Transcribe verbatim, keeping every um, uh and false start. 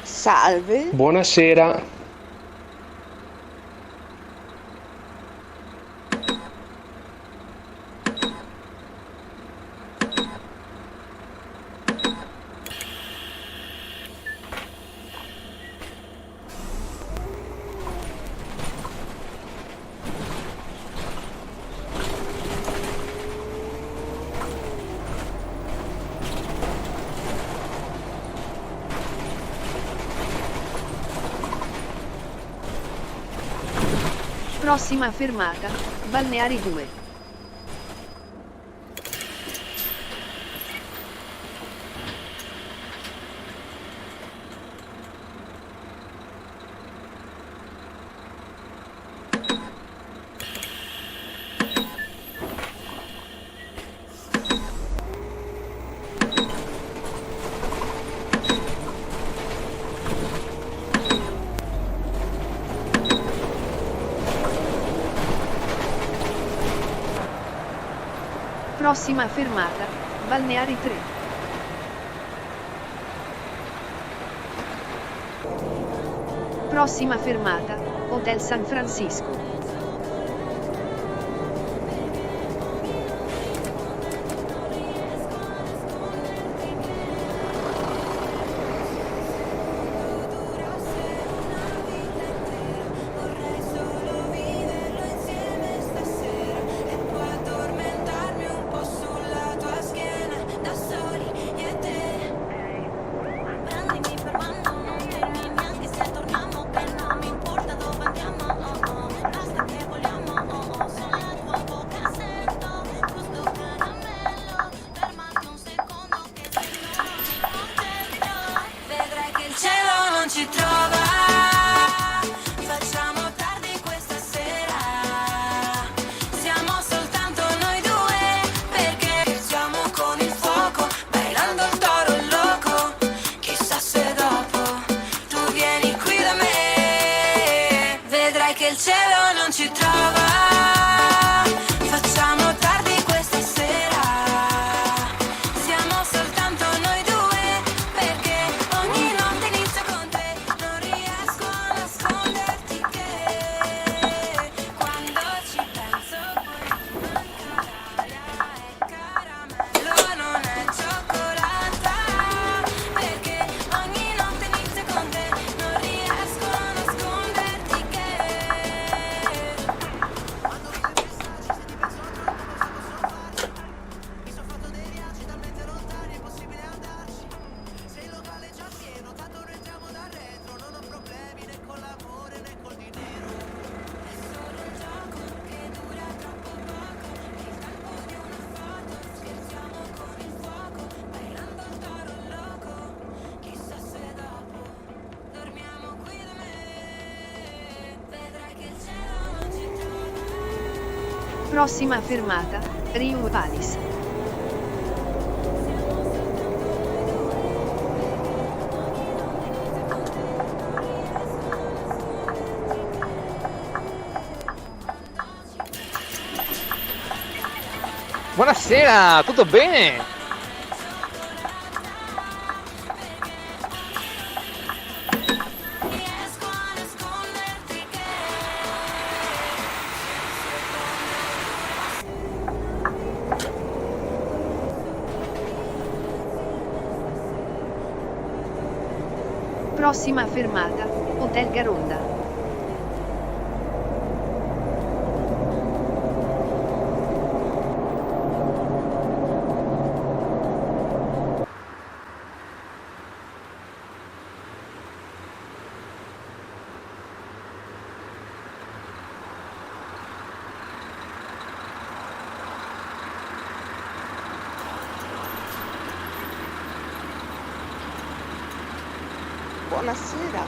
Salve. Buonasera. Prossima fermata, Balneari due. Prossima fermata, Balneari tre. Prossima fermata, Hotel San Francisco. Vedrai che il cielo non ci trova. Facciamo tardi questa sera. Siamo soltanto noi due, perché siamo con il fuoco, bailando il toro loco. Chissà se dopo tu vieni qui da me. Vedrai che il cielo non ci trova. Facciamo tardi questa sera. Siamo soltanto noi due, perché ogni notte inizia con te. Non riesco a nasconderti che quando ci penso poi mi manca l'aria. Caramello, non è cioccolata, perché ogni notte inizia con te, non riesco a nasconderti che quando vedo i messaggi, se ti penso troppo, non so cosa fare. Mi son fatto dei viaggi talmente lontani, è impossibile andarci. Se il locale è già pieno, tanto noi entriamo da retro, non ho problemi né con l'amore né col dinero. È solo un gioco che dura troppo poco, il tempo di una foto, scherziamo con il fuoco, bailando il toro loco. Chissà se dopo dormiamo qui da me, vedrai che il cielo non ci trova. Prossima fermata, Rio Palace. Buonasera, tutto bene? Prossima fermata, Hotel Garonda. Bonasera.